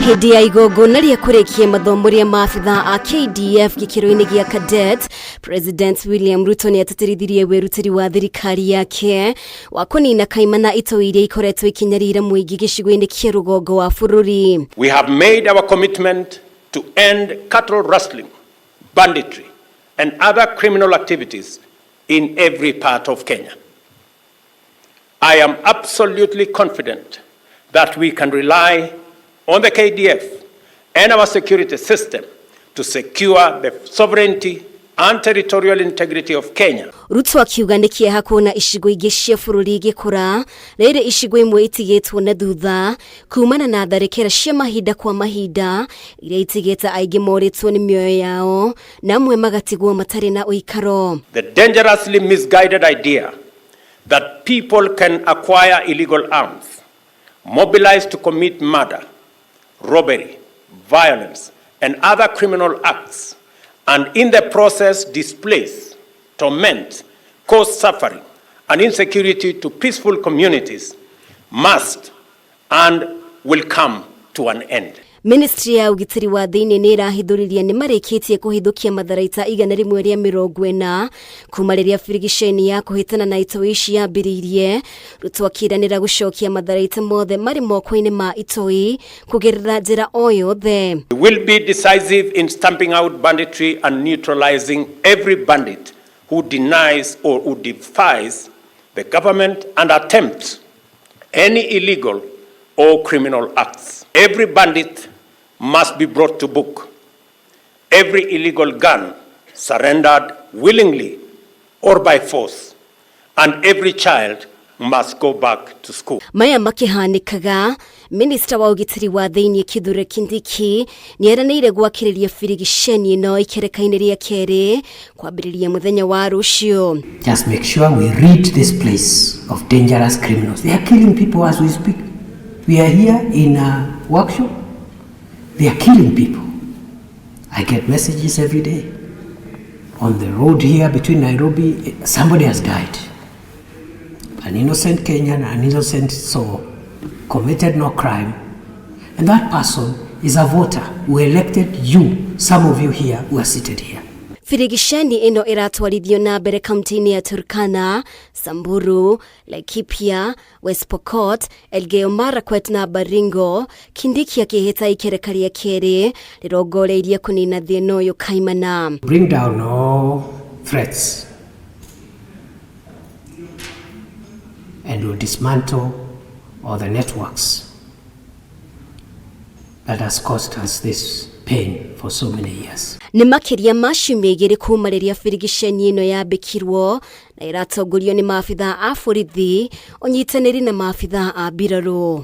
Hĩndĩ ya igongona rĩa kũrĩkia mathomo rĩa maabitha a KDF gĩkĩro-inĩ gĩa cadet, President William Ruto nĩ atĩtĩrithirie wĩrutĩri wa thirikari yake wa kũnina kaimana itoi iria ikoretwo ikinyarira mũingĩ gĩcigo-inĩ kĩa rũgongo wa bũrũri. We have made our commitment to end cattle rustling, banditry and other criminal activities in every part of Kenya. I am absolutely confident that we can rely on the KDF and our security system to secure the sovereignty and territorial integrity of Kenya. Ruto akiuga nĩ kĩeha kuona icigo ingĩ cia bũrũri igĩkũra rĩrĩ icigo imwe itigĩtwo na thutha kumana na tharĩkĩra cia mahinda kwa mahinda iria itigĩte aingĩ morĩtwo nĩ mĩoyo yao na amwe magatigwo matarĩ na ũikaro. The dangerously misguided idea that people can acquire illegal arms, mobilize to commit murder, robbery, violence, and other criminal acts, and in the process displace, torment, cause suffering and insecurity to peaceful communities must and will come to an end. Ministry ya ũgitĩri wa thĩinĩ nĩ ĩrahithũririe nĩ marĩkĩtie kũhithũkia matharaita 140 kuma rĩrĩa birigiceni ya kũhĩtana na itoi ici yambĩrĩirie. Ruto akĩranĩra gũcokia matharaita mothe marĩ moko-inĩ ma itoi kũgerera njĩra o yothe. We will be decisive in stamping out banditry and neutralizing every bandit who denies or who defies the government and attempts any illegal or criminal acts. Every bandit must be brought to book. Every illegal gun surrendered willingly or by force, and every child must go back to school. Maya makĩhanĩkaga, minista wa ũgitĩri wa thĩinĩ Kithure Kindiki nĩeranĩire gwakĩrĩria birigiceni ĩno ikereka-inĩ rĩa kerĩ kwambĩrĩria mũthenya wa rũciũ. Just make sure we rid this place of dangerous criminals. They are killing people as we speak. We are here in a workshop. They are killing people. I get messages every day. On the road here between Nairobi, somebody has died. An innocent Kenyan, an innocent soul, committed no crime. And that person is a voter who elected you, some of you here who are seated here. Birigiceni ĩno ĩratwarithio na mbere kaunti-inĩ ya Turkana, Samburu, Laikipia, West Pokot, Elgeyo Marakwet na Baringo. Kindiki akĩhĩta ikereka rĩa kerĩ rĩrongoreirie kũnina thĩna ũyũ kaimana. Bring down all threats and will dismantle all the networks that has caused us this pain for so many years. Nĩ makĩria ma ciumia 2 kuma rĩrĩa birigiceni ĩno yambĩkirwo na ĩratongorio nĩ maabitha a borithi ũnyitanĩri na maabitha a mbirarũ.